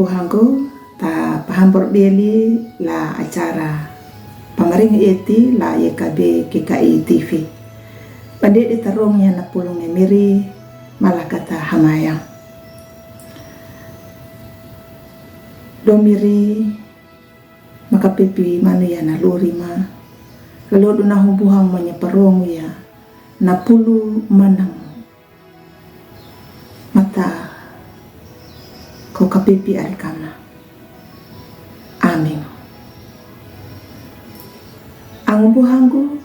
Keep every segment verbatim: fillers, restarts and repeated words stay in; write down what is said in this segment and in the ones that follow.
Hanggo ta pahambor beli la acara pamaring eti la Y K B K K I T V. Pandedi tarong ya na pulung e Miri, malakata hamayang. Do Miri, makapipi manu ya na luri ma. Lalo do na humbuhang manya parong ya na pulu manang. Mata ko kapipi ari kama. Amin. Angu buhanggu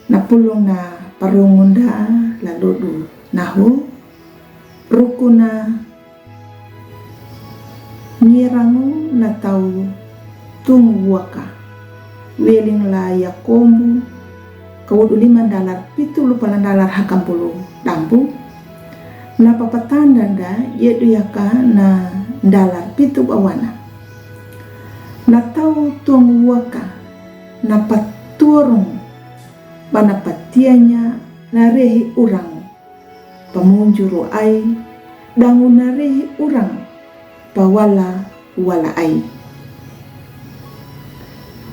na pulung na parungun da lalo do nahu rukuna ngirangu na tau tung waka. Weling la Yakombu, kawudu lima dalar pitu lu pala dalar hakam pulu dambu. Na papatanda da yedu yaka na dalar pitu bawana. Na tau tung waka na paturung bana patianya na rehi urang pamunjuru ai, dangu na rehi urang pawala wala ai.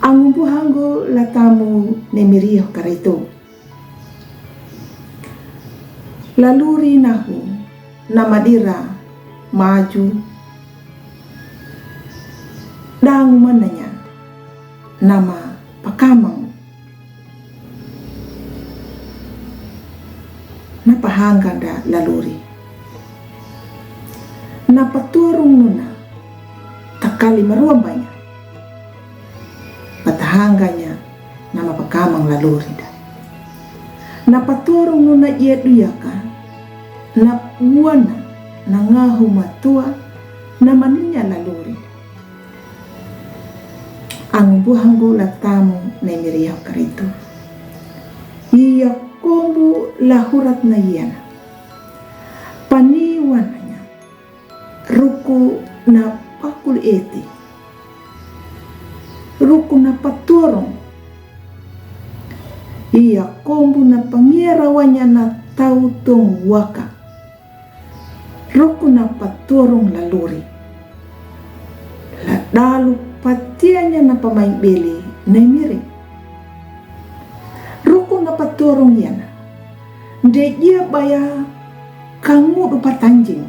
Angu buhanggu latamu ne Miri ho karitu. Laluri nahu na madira maju dangu mananya nama pakamang. Na pahangga da laluri. Na paturung nuna takali maruambanya. Patahangganya nama pakamang laluri da. Na paturung nuna yedu yaka na wana na ngahu matua na maninya laluri. Angu buhanggu latamu ne Miri ho karitu. Yakombu lahurat na yana. Pani wananya. Ruku na pakul eti. Ruku na paturung. Yakombu na pangirawanya na tau tung waka. Ruku na paturung laluri. La dalu patianya na pamai beli ne Miri. Ruku na paturung yana. Dedia baya kangudu patanjing.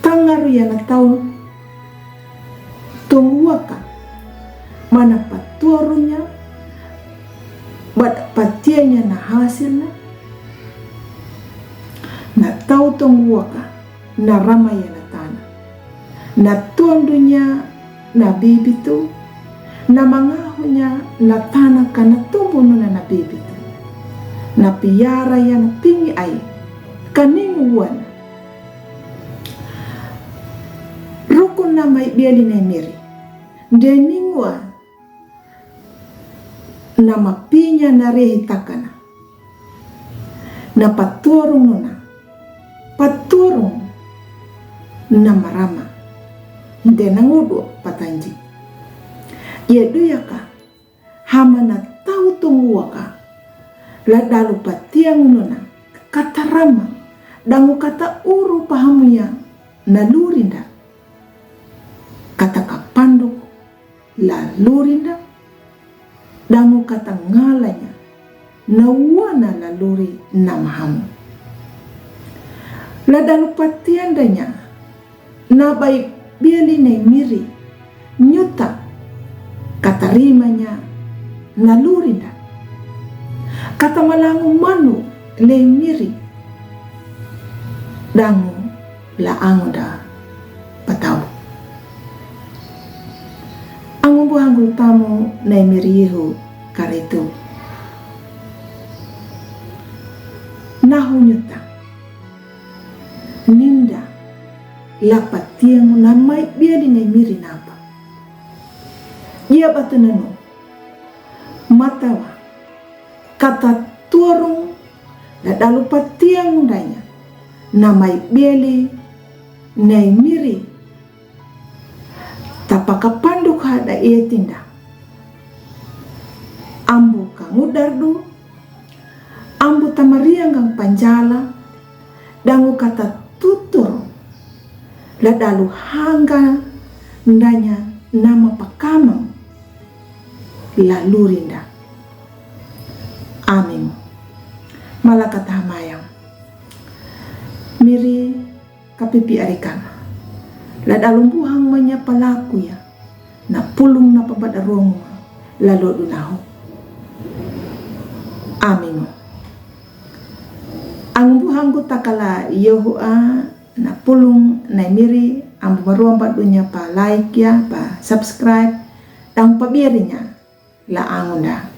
Tangaru yana tau tung waka. Mana paturungnya, bad patianya na hasilna. Na tau tung waka, na rama ya na tana. Na tundunya na bibitu, na mangahunya na tana kana tumbu nuna na bibitu. Na piara ya na pingi ai, kaning wan. Rukun na mai beli ne Miri. Dening wan. Na mapinya na rehi takana. Na paturung nuna. Paturung na marama. Nde na ngudu patanji. Yedu yaka. Hama na tau tung waka. La dalu patiang nuna. Kata rama. Dangu kata uru pahamuya. Na lurinda. Kata kapanduk. La lurinda, dangu kata ngalanya, na wana laluri na mahamu. La dalu patiandanya, na bai beli ne Miri, nyuta, kata rimanya, na lurinda. Kata malangu manu le Miri, dangu la angu da patau. Angu buhanggu tamu ne Miri yehu karetu. Nahu nyuta. Ninda la patiang na mai beli ne Miri napa. Ia batu nanu. Matawa. Kata turung la dalu patiang danya. Na mai beli ne Miri. Tapaka panduk ha da etinda. Ambu kangu dardu. Ambu tamariang kang panjala. Dangu kata tutur. La dalu hangga ndanya nama pakamang la lurinda. Amin. Malakata mayang. Miri kapipi arikan. La dalu buhang manya palaku ya. Na pulung na pabadarong la lodu nahu. Amin. Ang buhang ku takala yohua na pulung na miri ambu maruang ba dunya pa like ya pa subscribe. Dang pabirinya la angunda.